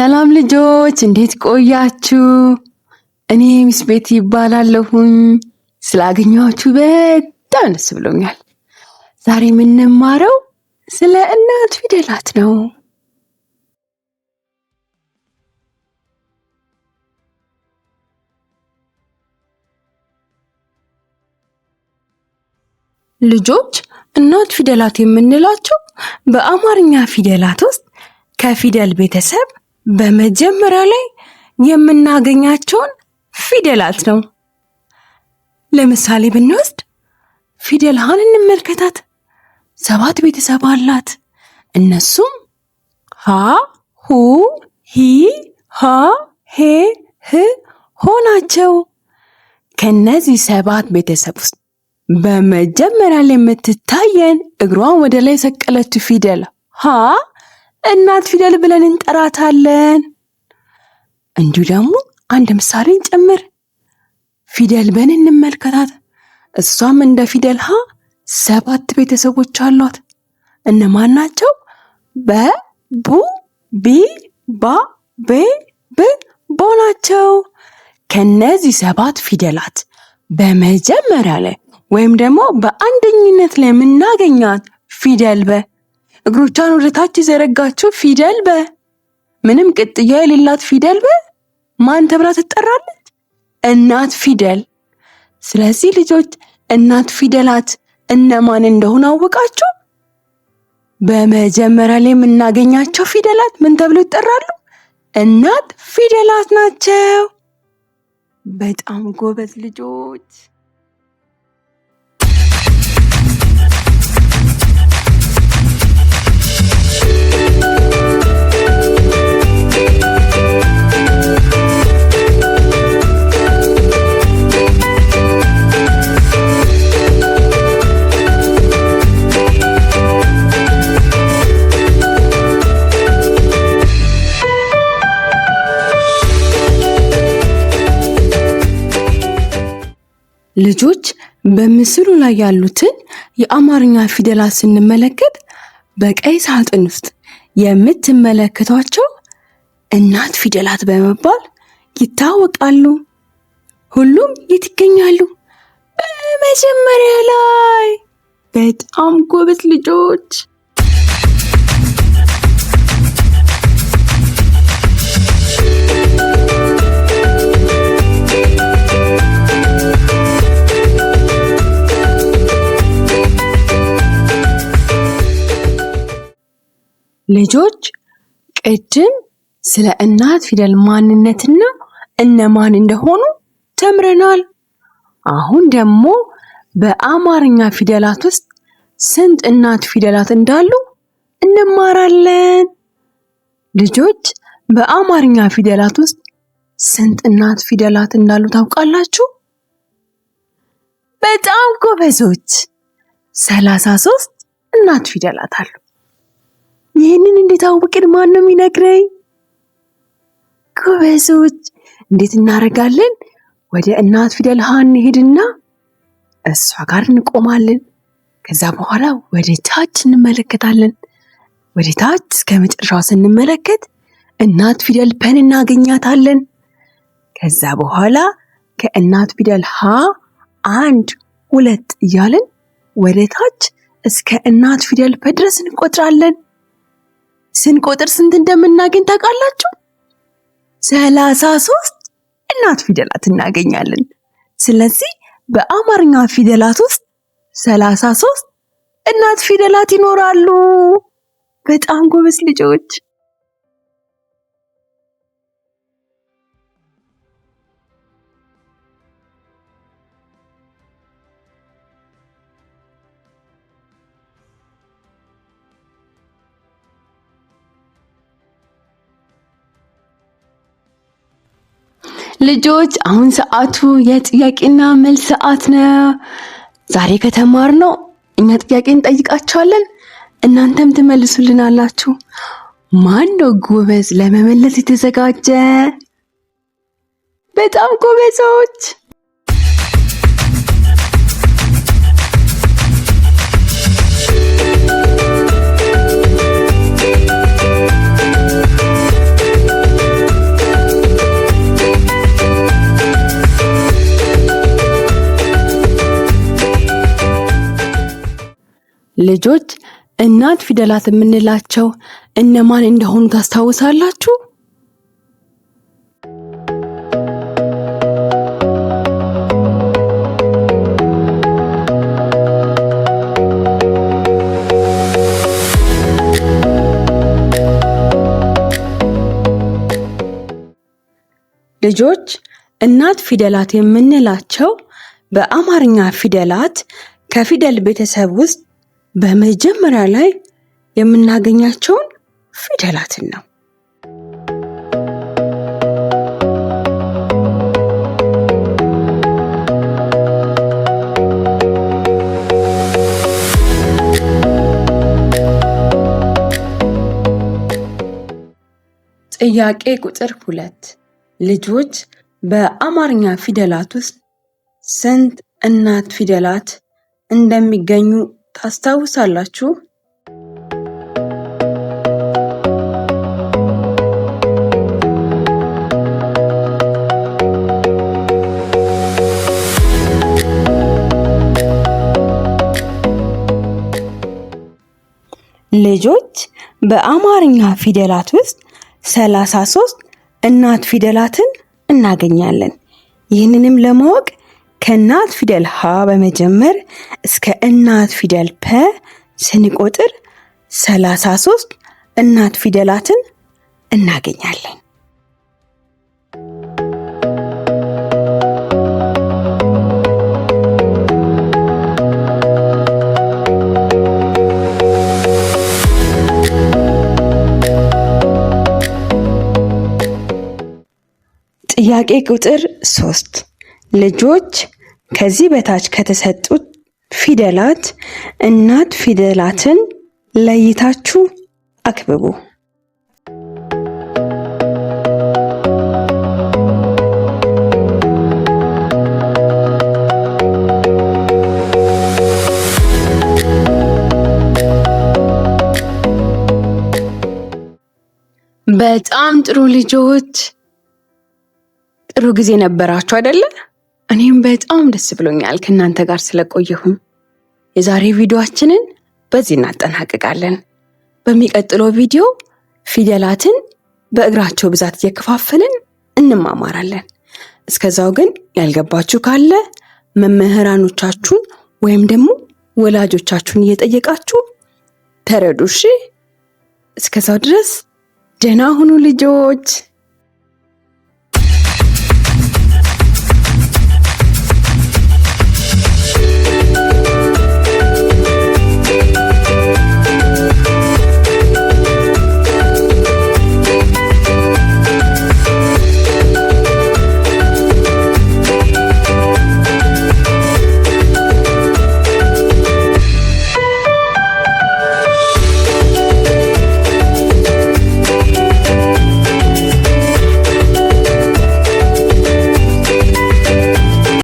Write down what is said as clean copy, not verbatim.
ሰላም ልጆች፣ እንዴት ቆያችሁ? እኔ ሚስ ቤቲ ይባላለሁኝ። ስላገኘኋችሁ በጣም ደስ ብሎኛል። ዛሬ የምንማረው ስለ እናት ፊደላት ነው። ልጆች፣ እናት ፊደላት የምንላቸው በአማርኛ ፊደላት ውስጥ ከፊደል ቤተሰብ በመጀመሪያ ላይ የምናገኛቸውን ፊደላት ነው። ለምሳሌ ብንወስድ ፊደል ሀን እንመልከታት። 7 ቤተሰብ አላት። እነሱም ሀ፣ ሁ፣ ሂ፣ ሃ፣ ሄ፣ ህ፣ ሆ ናቸው። ከነዚህ 7 ቤተሰብ ውስጥ በመጀመሪያ ላይ የምትታየን እግሯን ወደ ላይ የሰቀለችው ፊደል ሀ እናት ፊደል ብለን እንጠራታለን። እንዲሁ ደግሞ አንድ ምሳሌ እንጨምር። ፊደል በን እንመልከታት። እሷም እንደ ፊደል ሀ 7 ቤተሰቦች አሏት። እነማን ናቸው? በ፣ ቡ፣ ቢ፣ ባ፣ ቤ፣ ብ፣ ቦ ናቸው። ከነዚህ 7 ፊደላት በመጀመሪያ ላይ ወይም ደግሞ በአንደኝነት ላይ የምናገኛት ፊደል በ፣ እግሮቿን ወደ ታች የዘረጋችው ፊደል በ፣ ምንም ቅጥያ የሌላት ፊደል በ ማን ተብላ ትጠራለች? እናት ፊደል። ስለዚህ ልጆች፣ እናት ፊደላት እነማን እንደሆኑ አወቃችሁ? በመጀመሪያ ላይ የምናገኛቸው ፊደላት ምን ተብለው ይጠራሉ? እናት ፊደላት ናቸው። በጣም ጎበዝ ልጆች። ልጆች፣ በምስሉ ላይ ያሉትን የአማርኛ ፊደላት ስንመለከት በቀይ ሳጥን ውስጥ የምትመለከቷቸው እናት ፊደላት በመባል ይታወቃሉ። ሁሉም የት ይገኛሉ? በመጀመሪያ ላይ። በጣም ጎበዝ ልጆች። ልጆች፣ ቅድም ስለ እናት ፊደል ማንነትና እነማን እንደሆኑ ተምረናል። አሁን ደግሞ በአማርኛ ፊደላት ውስጥ ስንት እናት ፊደላት እንዳሉ እንማራለን። ልጆች፣ በአማርኛ ፊደላት ውስጥ ስንት እናት ፊደላት እንዳሉ ታውቃላችሁ? በጣም ጎበዞች! 33 እናት ፊደላት አሉ። ይህንን እንዴት አወቅን? ማን ነው የሚነግረኝ? ጎበዞች! እንዴት እናደርጋለን? ወደ እናት ፊደል ሀ እንሄድና እሷ ጋር እንቆማለን። ከዛ በኋላ ወደ ታች እንመለከታለን። ወደ ታች እስከ መጨረሻው ስንመለከት እናት ፊደል ፐን እናገኛታለን። ከዛ በኋላ ከእናት ፊደል ሀ 1 2 እያልን ወደ ታች እስከ እናት ፊደል ፐ ድረስ እንቆጥራለን። ስንቆጥር ስንት እንደምናገኝ ታውቃላችሁ? 33 እናት ፊደላት እናገኛለን። ስለዚህ በአማርኛ ፊደላት ውስጥ 33 እናት ፊደላት ይኖራሉ። በጣም ጎበዝ ልጆች። ልጆች፣ አሁን ሰዓቱ የጥያቄና መልስ ሰዓት ነው። ዛሬ ከተማርነው እኛ ጥያቄ እንጠይቃችኋለን፣ እናንተም ትመልሱልናላችሁ። ማን ነው ጎበዝ ለመመለስ የተዘጋጀ? በጣም ጎበዞች። ልጆች እናት ፊደላት የምንላቸው እነማን እንደሆኑ ታስታውሳላችሁ? ልጆች እናት ፊደላት የምንላቸው በአማርኛ ፊደላት ከፊደል ቤተሰብ ውስጥ በመጀመሪያ ላይ የምናገኛቸውን ፊደላትን ነው። ጥያቄ ቁጥር 2 ልጆች በአማርኛ ፊደላት ውስጥ ስንት እናት ፊደላት እንደሚገኙ ታስታውሳላችሁ? ልጆች በአማርኛ ፊደላት ውስጥ 33 እናት ፊደላትን እናገኛለን። ይህንንም ለማወቅ ከእናት ፊደል ሀ በመጀመር እስከ እናት ፊደል ፐ ስንቆጥር 33 እናት ፊደላትን እናገኛለን። ጥያቄ ቁጥር 3 ልጆች ከዚህ በታች ከተሰጡት ፊደላት እናት ፊደላትን ለይታችሁ አክብቡ። በጣም ጥሩ ልጆች፣ ጥሩ ጊዜ ነበራችሁ አይደለ? እኔም በጣም ደስ ብሎኛል ከእናንተ ጋር ስለቆየሁም። የዛሬ ቪዲዮአችንን በዚህ እናጠናቅቃለን። በሚቀጥለው ቪዲዮ ፊደላትን በእግራቸው ብዛት እየከፋፈልን እንማማራለን። እስከዛው ግን ያልገባችሁ ካለ መምህራኖቻችሁን ወይም ደግሞ ወላጆቻችሁን እየጠየቃችሁ ተረዱ። እሺ፣ እስከዛው ድረስ ደህና ሁኑ ልጆች።